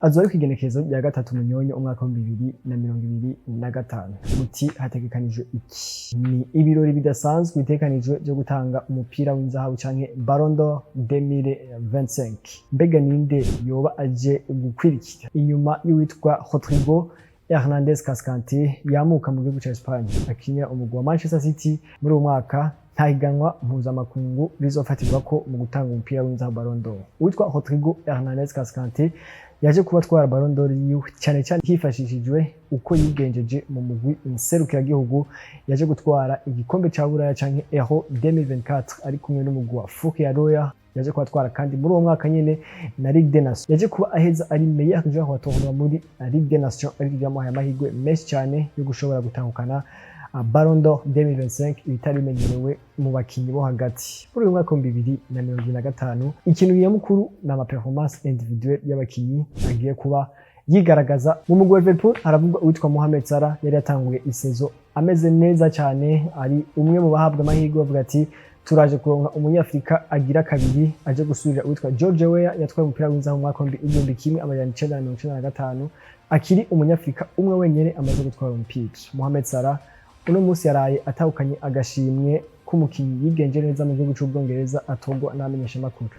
Azoba ari kw'igenekerezo rya 3 Munyonyo umwaka wa 2025. Muti hategekanijwe iki? Ni ibirori bidasanzwe bitegekanijwe vyo gutanga umupira w'inzahabu canke Ballon d'Or 2025. Mbega ninde yoba aje gukwirikira inyuma y'uwitwa Rodrigo Hernandez Cascante yamuka mu gihugu ca Espagne, akinira umugwi wa Manchester City? Muri uwo mwaka nta higanwa mpuzamakungu rizofatirwako mu gutanga umupira w'inzahabu, Ballon d'Or. Uwitwa Rodrigo Hernandez Cascante yaje kuba atwara Ballon d'Or yiwe cyane cyane hifashishijwe uko yigenjeje mu mugwi nserukiragihugu. Yaje gutwara igikombe ca Buraya canke Euro 2024 ari kumwe n'umugwi wa Furia Roya. Yaje kuba atwara kandi muri uwo mwaka nyene na Ligue des Nations. Yaje kuba aheza ari meilleur joueur wa tournoi muri Ligue des Nations, ariko byamuhaye amahirwe menshi cyane yo gushobora gutahukana Ballon d'Or 2025, ibitari bimenyerewe mu bakinyi bo hagati. Muri uyu mwaka wa 2025, ikintu nyamukuru ni ama performance individuelle y'abakinyi agiye kuba yigaragaza. Mu mugwi wa Liverpool haravugwa uwitwa Mohamed Salah, yari yatanguye i saison ameze neza cyane, ari umwe mu bahabwa amahirwe, bavuga ati turaje kuronka umunyafrika agira kabiri aje gusubira uwitwa George Weah yatwaye umupira w'inzahabu mu mwaka wa 1995, akiri umunyafrika umwe wenyene amaze gutwara umupira. Mohamed Salah uno munsi yaraye atahukanye agashimwe k'umukinyi yigenje neza mu gihugu c'Ubwongereza, atorwa n'abamenyeshamakuru.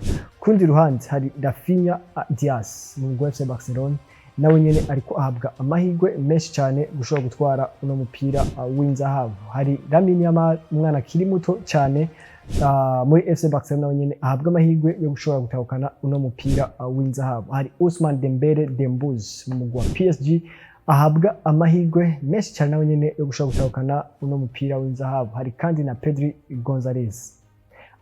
Ku rundi ruhande hari Raphinha Diaz mu mugwi wa FC Barcelona, nawe nyene ariko ahabwa amahirwe menshi cyane gushobora gutwara uno mupira w'inzahabu. Hari Lamine Yamal, umwana akiri muto cyane muri FC Barcelona, nawe nyene ahabwa amahirwe yo gushobora gutahukana uno mupira w'inzahabu. Hari Ousmane Dembele Dembouz mu mugwi wa PSG, ahabwa amahirwe menshi cyane nawe nyene yo gushobora gutahukana uno mupira w'inzahabu. Hari kandi na Pedri Gonzalez.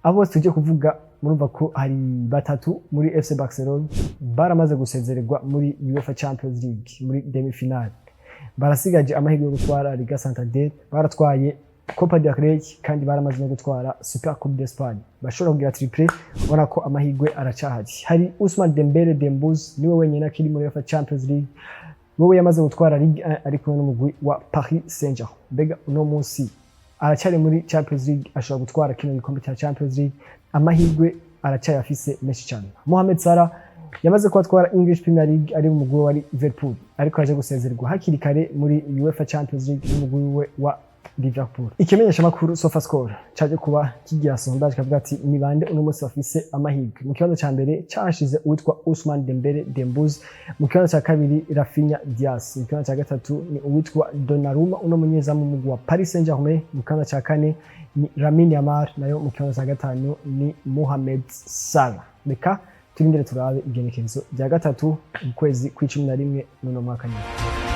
Abo bose tujye kuvuga, murumva ko hari batatu muri FC Barcelona baramaze gusezererwa muri UEFA Champions League muri demi finale, barasigaje amahirwe yo gutwara Liga Santander, baratwaye Copa del Rey kandi baramaze no gutwara Super Coupe d'Espagne, bashobora kugira triplé. Ubona ko amahirwe aracahari. Hari Ousmane Dembele Dembouz, niwe wenyine akiri muri UEFA Champions League, wowe yamaze gutwara Ligue 1 ari kumwe n'umugwi wa Paris Saint-Germain. Mbega uno munsi aracyari muri Champions League, ashobora gutwara kino gikombe cya Champions League, amahirwe aracyayafise menshi cyane. Mohamed Salah yamaze kuba atwara English Premier League ari mu mugwi wa Liverpool, ariko yaje gusezererwa hakiri kare muri UEFA Champions League n'umugwi we wa Liverpool. Ikimenyeshamakuru SofaScore caje kuba kigira sondage, kavuga ati ni bande uno munsi bafise amahirwe? Mu kibanza ca mbere cashize uwitwa Ousmane Dembele Dembouz, mu kibanza ca kabiri Raphinha Diaz, mu kibanza ca gatatu ni uwitwa Donnarumma, uno munyezamu w'umugwi wa Paris Saint-Germain, mu kibanza ca kane ni Lamine Yamal, nayo mu kibanza ca gatanu ni Mohamed Salah. Reka turindire turabe igenekerezo rya 3 mu kwezi kw'icumi na rimwe n'uno mwaka nyene.